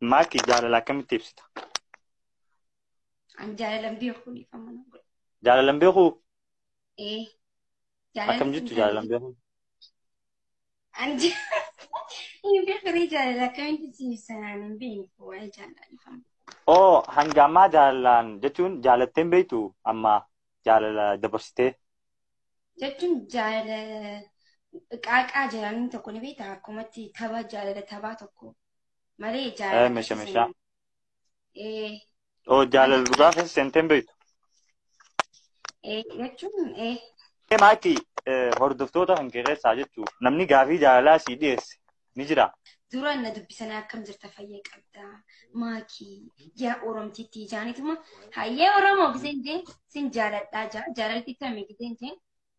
Maaki jaalala akkamitti ibsita? An jaalalan beeku dhiifama na godhe. Jaalalan beekuu? Ee. Akkam Jaalala jettu hin jaalalan taane. Beekuu? An hin beeku jaalala akkamitti si ibsan an hin beeku waa'ee jaalala dhiifama. Oo hanga ammaa jaalalaan jechuun jaalatteen beektu amma jaalala dabarsitee. Jechuun jaalala qaaqaa jedhanii tokko ni beektaa akkumatti tapha jaalala taphaa tokko malee jaalala Meeshaa akkasii meeshaa. sana ee Oo malee jaalala dhugaa keessa seenteen beektu. Ee jechuun ee Maaki hordoftoota kan kee keessaa jechuun namni gaafii jaalalaa sii dhiyeesse ni jira. Dura na dubbisanii akkam jirta fayyaa qabdaa maakii yaa oromtittii jaanituma hayyee oromoo giseen jeen sin jaaladhaa jaa jaalalti tami giseen jeen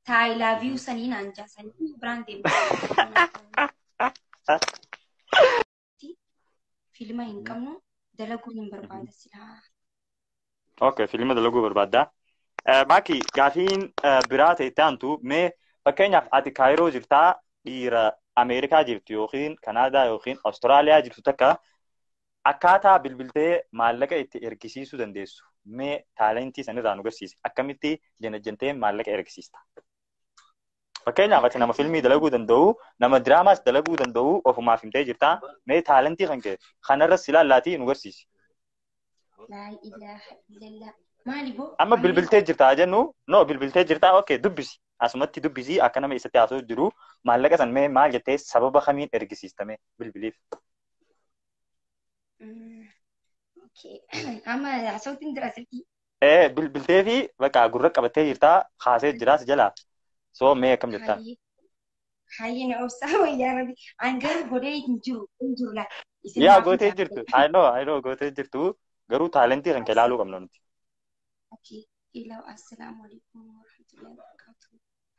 I love you sanii naan jaa sanii biraan deemu. Filma hin qabnu dalaguu hin barbaada silaa. Okay, filma dalaguu barbaaddaa. Maaki gaafiin biraa ta'e itti aantu mee fakkeenyaaf ati Kaayiroo jirtaa dhiira Ameerikaa jirtu yookiin Kanaadaa yookiin Awustiraaliyaa jirtu takka akkaataa bilbiltee maallaqa itti ergisiisuu dandeessu mee taalentii sanirraa nu garsiisi. Akkamitti janajjantee maallaqa ergisiista? Fakkeenyaaf ati nama filmii dalaguu danda'u, nama diraamaas dalaguu danda'u ofumaaf himtee jirtaa mee taalentii kan kee kanarras ilaallaatii nu garsiisi. Laa ilaaha illallah. Maali boo? Amma bilbiltee jirtaa jennu no bilbiltee jirtaa okay dubbisi asumatti dubbisi akka nama isatti haasa'u jiru maallaqa san mee maal jettee sababa kamiin ergisiistame bilbiliif. Okay. Amma haasawuutiin jira silkii. Ee bilbiltee fi bakka gurra qabattee jirtaa haasee jiraas jalaa soo mee akkam jettaan. Hayyee. Hayyee na obsaa wayyaa rabbi. An garuu godhee hin jiru hin jiru laa. Isin Yaa maaf gootee jirtu I know I know gootee jirtu garuu taalentii kan kee ilaaluu qabna nuti. Okay. Hello, assalaamu alaikum warahmatullahi wabarakatuh.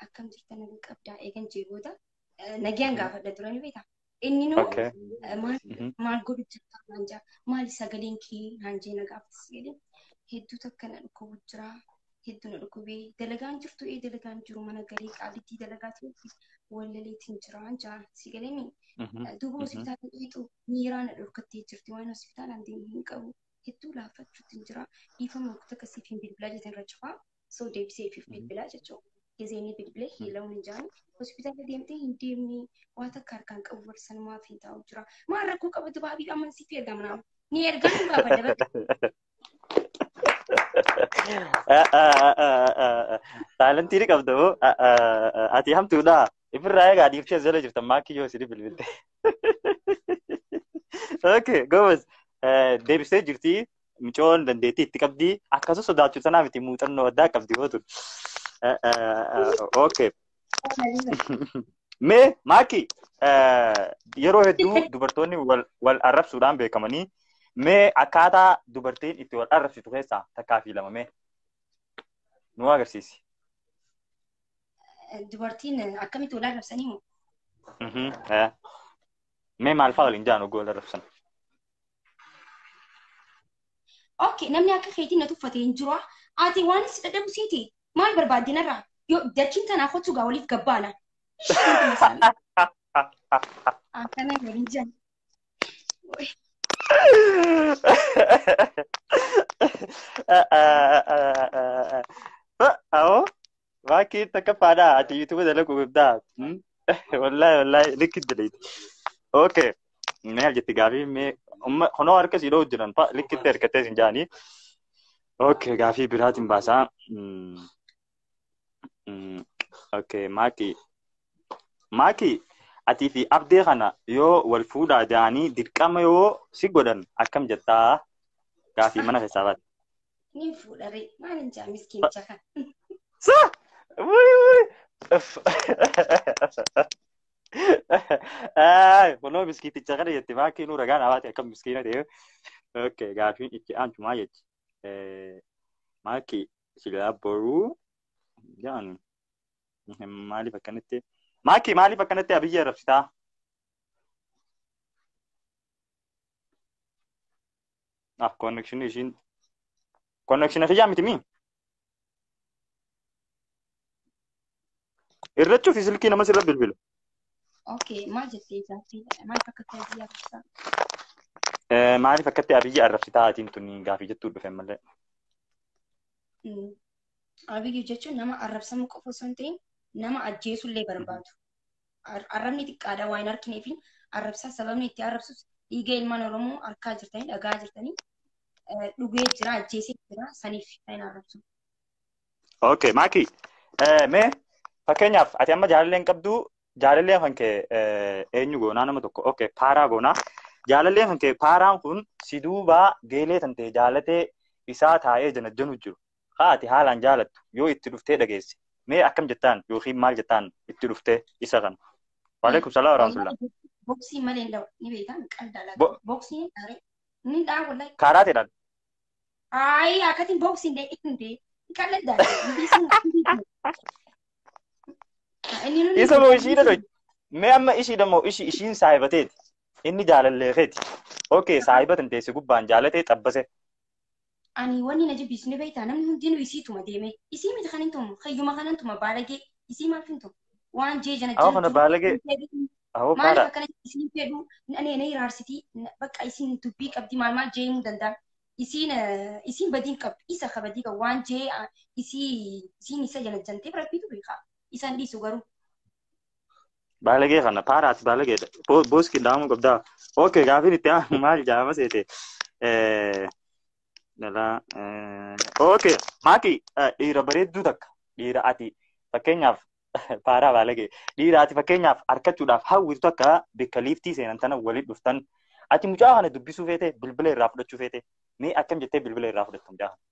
Akkam jirta nagaa qabdaa eegan jee booda nagaan gaafadha dura ni beektaa. Inni nuu Okay. maal maal godhu jirta naan jaa maali sagaleen kee naan jee na gaafata sagaleen hedduu takka na dhukkubu jira hedduu na dhukkubee dalagaan jirtu ee dalagaan jiru mana galee qaalittii dalagaatiin wallaleetiin jira jaa sagaleen duuba hospitaala dhiitu miiraa na dhorkattee jirti waan hospitaalaan deemu hin qabu hedduu laaffachuutti jira dhiifama waqtii akkasiif hin bilbilaa jetan irra cufaa soo deebisee ifiif bilbilaa jechuudha. Gizeenii bilbilee hiilawun hin jaani hospitaala deemtee hin deemne waa takka harkaan qabu barsanumaaf hin taa'u jira. Maal rakkoo qabatu baabii amansiif ergama nama. Ni ergaa hin gaafadha bakka. Taalentii ni qabda moo ati hamtuudha ifirraa eegaa dhiiftee jala jirta maakii yoo isin bilbilte. Okay, goobas deebistee jirti micoon dandeettii itti qabdi akkasumas sodaachuu sanaa miti muuxannoo addaa qabdi hoo tun. Okay. Mee maaki yeroo hedduu dubartoonni wal arrabsuudhaan beekamanii mee akkaataa dubartiin itti wal arrabsitu keessaa takkaa fi lama mee nu agarsiisi. Dubartiin akkamitti wal arrabsanii moo? Mee maal fa'aa waliin jaan oguu wal arrabsan? Okay, namni akka keetiin na tuffate hin jiru. Ati waan si dadhabu siiti. Maal barbaadde narraa? Yoo dachiin tanaa kottu gaa waliif gabbaana. Akkana waliin jiran. Awoo baakii takka faadhaa ati yuutuuba dalaguu qabdaa. Wallaahi wallaahi likki daleeti. Okay. Maal jetti gaafii mee honoo harka sii dha'u jiran fa'a likkitti harkattee sin jaanii. Okay gaafii biraatiin baasaa. Okay maaki maaki atii fi abdee kana yoo wal fuudhaa ja'anii dirqama yoo si godhan akkam jettaa gaafii mana keessaa baate. Nin fuudhare maal hin jaa miskiinicha kana. Sa! Wuy wuy! Ay, kunoo miskiiticha kana jette maakii nu ragaan hawaati akkam miskiina ta'e. Okay, gaafiin itti aantu maal jetti? Maakii silaa boruu jedhan maaliif akkanatti? Maakii maaliif akkanatti abiyyi arrabsitaa? Ah, connection ishiin connection kiyyaa miti mii? Irrachuu fi silkii nama sirra bilbilu. Okay, maal jettee gaaffii maal bakka ta'e biyya arrabsitaa? Maaliif akkatti Abiyyi arrabsitaa atiin tuni gaafii jettuu dhufe malee? Abiyyi jechuun nama arrabsamu qofa osoo hin ta'in nama ajjeesullee barbaadu. Arrabni xiqqaadha waan hin argineef arrabsaa sababni itti arrabsus dhiiga ilmaan Oromoo harkaa jirtanii dhagaa jirtanii dhugee jira ajjeesee jira saniif kan hin arrabsu. Okay, Maaki. Mee fakkeenyaaf ati amma jaalallee hin qabdu jaalallee kan kee eenyu goonaa nama tokko okay paaraa goonaa jaalallee kan kee paaraan kun si duubaa geelee tan ta'e jaalatee isaa taa'ee janajjanu jiru. Haa ati haalaan jaalattu yoo itti dhuftee dhageesse mee akkam jettaan yookiin maal jettaan itti dhuftee isa kana. Waalaikum salaam warahmatullah. Boksii malee hin dhawu ni beekaa qaldaa laata. Boksii hin ni dha'a wallahi. Kaaraateedhaan. Ayi akkatiin boksii hin dhee qaldaa. Isa moo ishiidha dhoy. Mee amma ishiidha moo ishiin saahibateeti. Inni jaalallee keeti. Okay saahiba tan teesse gubbaan jaalatee xabbase. Ani wanni na jibbiisu ni beektaa namni hundinuu isiituma deeme. Isii miti kan hin tumu hayyuma kanan tuma baalagee isii maaf hin tumu. Waan jee jana Awwa kana baalagee. Awwa Maaliif akkana isiin fedhu ani na hiraarsitii bakka isiin dubbii qabdi maal maal jee himuu danda'an. Isiin badii qabdu isa ka badii qabu waan jee isiin isa jala janteef rabbiitu beekaa. Isaan dhiisu garuu. Baalagee kana paaraas baalageedha. Booski dhaamuu qabdaa. Okay gaafiin itti aanu maal jaama seete. Dhala okay Maaki dhiira bareedduu takka dhiira ati fakkeenyaaf paaraa baalagee dhiira ati fakkeenyaaf harkachuudhaaf hawwitu takka bakka liiftii seenan tana waliin dhuftan ati mucaa kana dubbisuu feete bilbila irraa fudhachuu feete mee akkam jettee bilbila irraa fudhattu mucaa kana?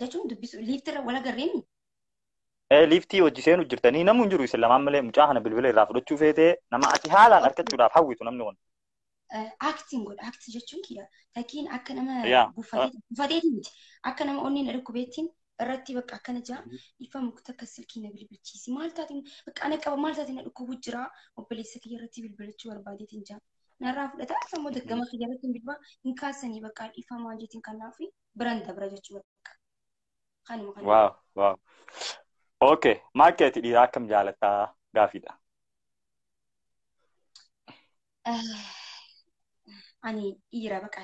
Jechuun dubbisuu liiftirra wal agarreeni? Liiftii hojii seenu jirtanii namni hin jiru isin lamaan malee mucaa kana bilbila irraa fudhachuu feete nama ati haalaan harkachuudhaaf hawwitu namni kun. Acting godha. Acting jechuun kiyya takkiin akka nama buufateeti miti. Akka nama onneen dhukkubeettiin irratti bakka akkana jira. Ifa mukta akka silkii na bilbilchiisi. Maal taatiin bakka ana qaba maal taatiin na dhukkubu jira. Obboleessa kiyya irratti bilbilachuu barbaadeetiin jira. Narraa fudhata sammuu daggama kiyya irratti bilbila hin kaasanii bakka ifa maal jeetiin kanaaf biran dabra jechuu bakka. Kanuma kana. Waaw waaw. Okay Maaki ati dhiira akkam jaalattaa gaafiidha. Ani dhiira bakka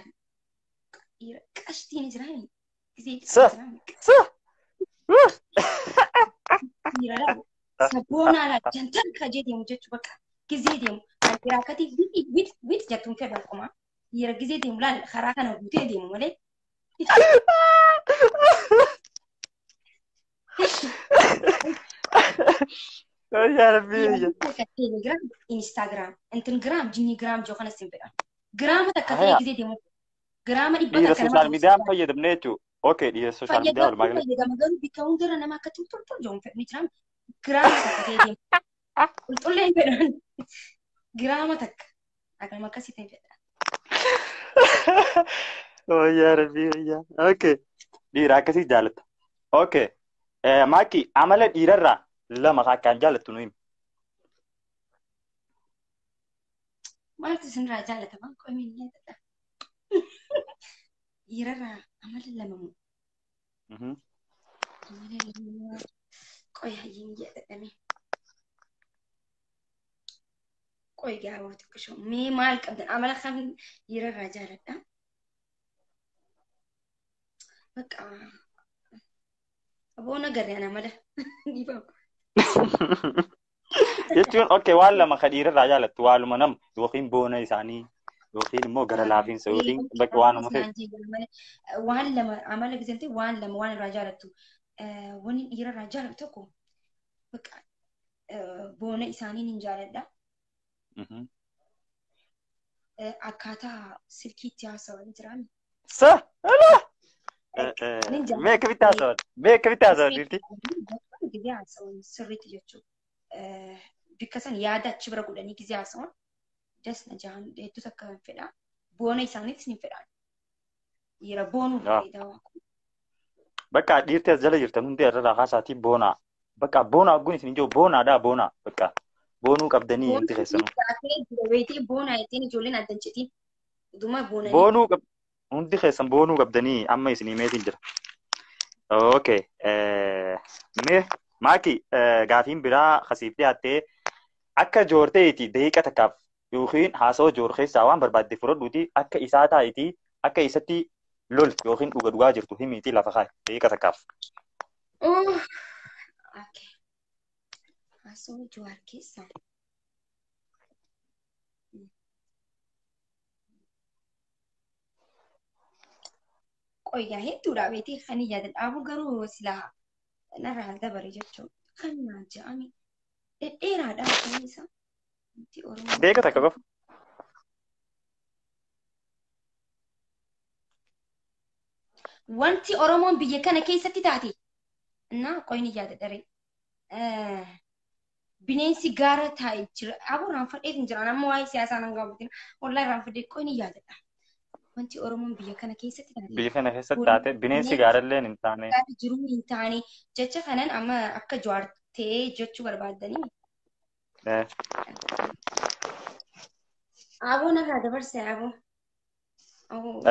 dhiira qashtiin jiraani. Sa sa. Dhiira lafa sabboonaa laa jantan ka jee deemu jechuu bakka gizee deemu. Dhiira akkati wit wit wit jettuun fedhu akkuma dhiira gizee deemu laal karaa kana guutee deemu malee. Yaa Rabbi. Telegram, Instagram, intin gram, jinni gram joo kanas hin fedhan. Giraama takka ta'ee gizee deemu. Giraama dhibba Dhiira takka nama sooshaal miidiyaan fayyadamne jechuudha. Okay dhiira sooshaal miidiyaa walumaa galatti. Fayyadama garuu bikka hundarra nama akka tultul joo hin fedhu ni jiraam. Giraama takka ta'ee deemu. Qulqullee hin fedhan. Giraama takka. Akkuma akkasii ta'e fedha. Oh yaa Rabbi yaa. Okay. Dhiira akkasii jaalatta. Okay. Maaki amala dhiirarraa lama akkaan jaalattu nu himi. Maaltu isinirraa jaalatama? Qomiin ni yaadadha. Dhiirarraa amala lama moo? Amala lama qoy hayyiin yaadadhame. Qoy gaawwa tokko shoo. Mee maal qabdan? Amala kam dhiirarraa jaaladha? Bakka aboon agarre ana amala. Dhiifama. Jechuun okay waan lama ka dhiirarraa jaalattu waaluma nama yookiin boona isaanii yookiin immoo gara laafiinsa yookiin bakka waanuma fedhu. Waan lama amala gisante waan lama waan irraa jaalattu. Wanni dhiirarraa jaalatu tokko bakka boona isaanii ni jaaladha. Akkaataa silkiitti haasawan jiraan. Sa! Ala! Mee akkamitti haasawan? Mee akkamitti haasawan dhiirti? Gizee haasawan sirriitti jechuudha. Bikka san yaada achi bira godhanii gizee haasawan das na jahan hedduu takka hin fedha. Boona isaaniitis ni fedha. Dhiira boonuu bareedaa waa kun. Bakka dhiirti as jala jirtan hundi irra kaasaatii boonaa. Bakka boonaa ogguun isin ijoo boonaadha boonaa. Bakka boonuu qabdanii hundi keessanuu. Boonuu boonaa jetteen ijoolleen adda hin citiin. Dhuma boonanii. Boonuu hundi keessan boonuu qabdanii amma isinii meetiin jira. Okay. Mee Maaki gaafiin biraa kasiif dhiyaattee Akka Jowaar ta'eeti daqiiqa takkaaf yookiin haasawaa Jowaar keessaa waan barbaadde fudhadhuuti akka isaa taa'eeti akka isatti lol yookiin dhuga dhugaa jirtu himiiti lafa kaa'i daqiiqa takkaaf. Okay. Haasawaa Jowaar keessaa. Qoyyaa hedduudha beetii kan yaada dhaabu garuu silaa narraa dabare jechuudha. Kan naan jedhame dhedheeraadha kan isaa. Deeqa takka qofa. Wanti Oromoon biyya kana keessatti taate na qoyni yaada dharee. Bineensi gaara taa'e jira. Aboo raanfadhee hin jiran amma waa'ee siyaasaa nan gaafatin. Wallahi raanfadhee qoyni yaadadha. Wanti Oromoon biyya kana keessatti taate. Biyya kana keessatti taate bineensi gaarallee hin taane. Gaara jiruu hin taane jecha kanan amma akka Jawaar ta'ee jechuu barbaaddanii. Aboo narraa dabarse aboo.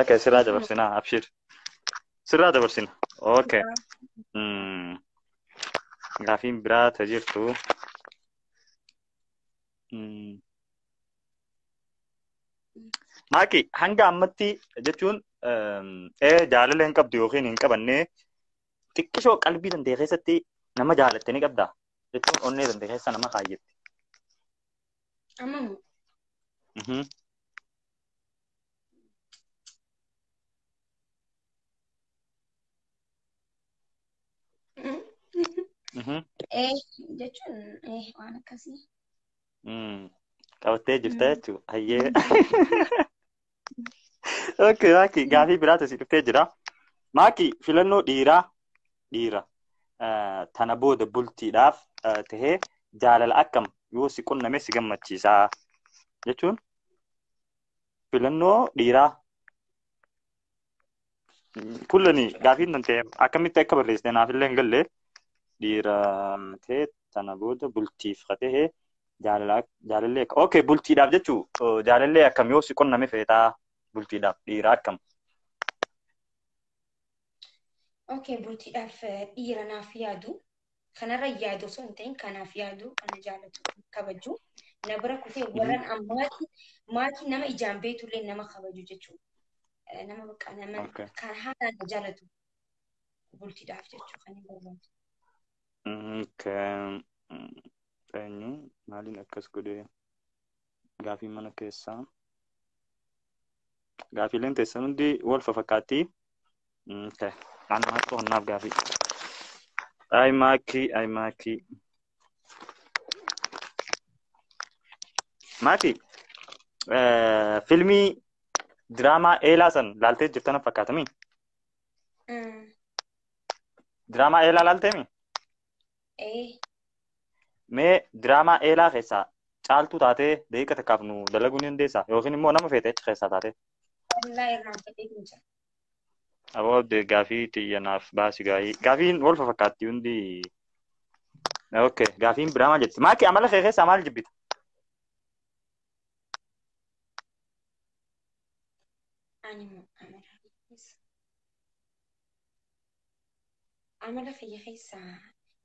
Okay, sirraa dabarsinaa abshir. Sirraa dabarsina. Okay. Gaafiin biraa ta jirtu. Maaki hanga ammatti jechuun jaalala hin qabdu yookiin hin qabanne xiqqishoo qalbii danda'e keessatti nama jaalatte ni qabdaa jechuun onnee danda'e keessa nama kaayyette. Amma jechuun waan akkasii. Qabattee jirta jechuudha. Hayyee. Okay, Maaki gaafii biraatu si dhuftee jira. Maaki filannoo dhiiraa dhiira tana booda bultiidhaaf tahee jaalala akkam yoo si qunname si gammachiisaa jechuun filannoo dhiiraa kullani gaafiin tan ta'e akkamitti akka barreessite naaf illee hin galle dhiira ta'e tana booda bultiif tahee jaalallee okay bultiidhaaf jechuu jaalallee akkam yoo si qunname feetaa bultiidhaaf dhiira akkam. Okay, bultiidhaaf dhiira naaf yaadu kanarra yaadu osoo hin ta'in kanaaf yaadu kana jaalatu kabaju na bira kutee warran ammaati maatii nama ijaan beetullee nama kabaju jechuudha. Nama bakka nama kan haalaan na jaalatu bultiidhaaf jechuudha kan hin barbaadu. Okay. Eenyu maaliin akkas godhee gaafii mana keessaa gaafiileen teessan hundi wal fafakkaatti. Okay. Ani maaltu honnaaf gaafii. Ay maakii ay maakii. Maakii filmii diraamaa Eelaa san laaltee jirtan fakkaatamii? Diraamaa Eelaa laalteemi? Mee diraamaa Eelaa keessaa caaltuu taatee daqiiqa takkaaf nu dalaguu ni dandeessaa? Yookiin immoo nama feete achi keessaa taatee? Wallaahi irraanfadhee hin jira. Aboo gaafii xiyyanaaf baasi gaafii. Gaafiin wal fakkaatti hundi. Okay, gaafiin biraa maal jetti? Maaki amala kee keessaa maal jibbita? Ani amala kiyya keessaa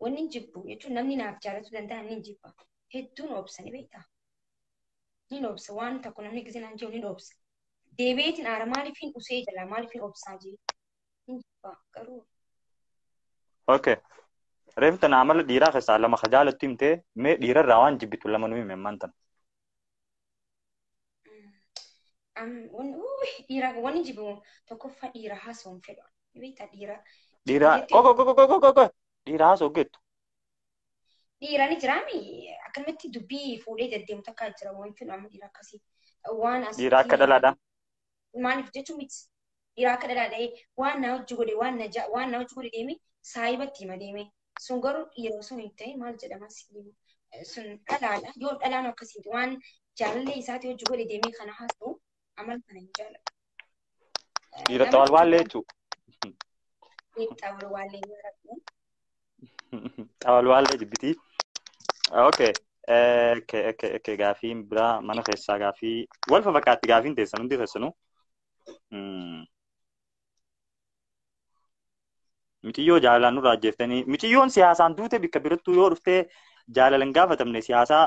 wanni hin jibbu jechuun namni naaf jaalatu danda'a ni jibba. Hedduun obsa ni beektaa? Ni obsa waan tokko namni gisee naan jiru ni obsa. Deebiitiin aara maaliif hin usee jala maaliif hin obsaa jee? Ni jibba garuu. Okay. Reefu tana amala dhiiraa keessaa lama ka jaalattu himtee mee dhiirarraa waan jibbitu lama nu hime ammaan tana. Dhiira wanni jibbu tokkoffaa dhiira haasa'u hin fedhu. Ni beektaa dhiira. Dhiira koko koko koko koko dhiira haasa'u geettu. Dhiira ni jiraami akkanumatti dubbii fuudhee deddeemu takka jira waan fedhu amma dhiira akkasii. Waan asii. Dhiira akka dhalaadha. Maaliif jechuun miti dhiira akka dhalaadha waan na hojii godhe waan na hojii godhe deeme saayibatti hima deeme sun garuu dhiira osoo hin ta'in maal jedhama sun dhalaadha yoo dhalaan akkasii waan jaalallee isaatii hojii godhe deeme kana haasa'u amala kana hin jaalladhu. Dhiira xawalwaallee jechuudha. Xawalwaallee ni jaalladhu. Xawalwaallee jibbitii. Okay. Okay, okay, okay. Gaafiin biraa mana keessaa gaafii wal fakkaatti gaafiin teessan hundi keessanuu. Miciyyoo jaalalaan nurraa ajjeeftanii miciyyoon siyaasaan duute bakka birattuu yoo dhuftee jaalala hin gaafatamne siyaasaa